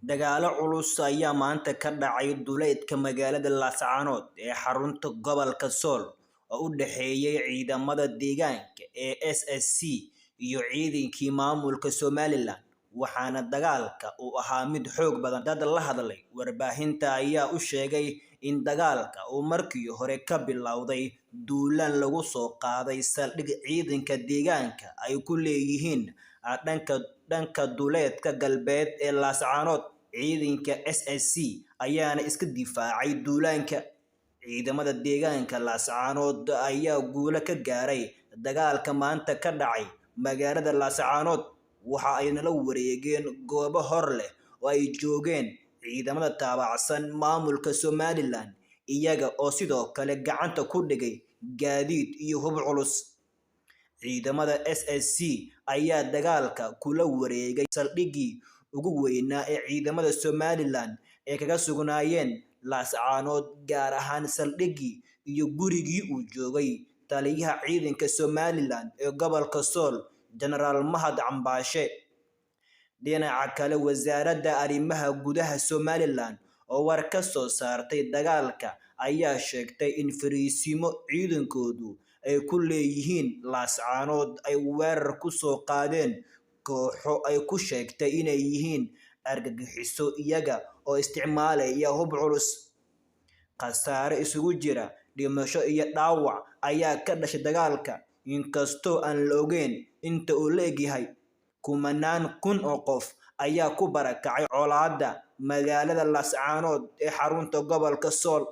Dagaalo culus ayaa maanta ka dhacay duleedka magaalada Laascaanood ee xarunta gobolka Sool oo u dhexeeyay ciidamada deegaanka ee SSC iyo ciidankii maamulka Somaliland, waxaana dagaalka uu ahaa mid xoog badan. Dad la hadlay warbaahinta ayaa u sheegay in dagaalka uu markii hore ka bilowday duulaan lagu soo qaaday saldhig ciidanka deegaanka ay ku leeyihiin dhanka duleedka galbeed ee Laascaanood. Ciidanka SSC ayaana iska difaacay duulaanka. Ciidamada deegaanka Laascaanood ayaa guulo ka gaaray dagaalka maanta ka dhacay magaalada Laascaanood, waxa ayna la wareegeen goobo hor leh oo ay joogeen ciidamada taabacsan maamulka Somaliland, iyaga oo sidoo kale gacanta ku dhigay gaadiid iyo hub culus. Ciidamada SSC ayaa dagaalka kula wareegay saldhiggii ugu weynaa ee ciidamada Somaliland ay kaga sugnaayeen Laascaanood, gaar ahaan saldhiggii iyo gurigii uu joogay taliyaha ciidanka Somaliland ee gobolka Sool, Jenaraal Mahad Cambaashe. Dhinaca kale, Wasaaradda Arrimaha Gudaha Somaliland oo war ka soo saartay dagaalka ayaa sheegtay in fariisimo ciidankoodu ay ku leeyihiin Laascaanood ay weerar ku soo qaadeen kooxo ay ku sheegtay inay yihiin argagixiso iyaga oo isticmaalaya hub culus. Khasaare isugu jira dhimasho iyo dhaawac ayaa ka dhashay dagaalka, inkastoo aan la ogeyn inta uu le'eg yahay. Kumanaan kun oo qof ayaa ku barakacay colaadda magaalada Laascaanood ee xarunta gobolka Sool.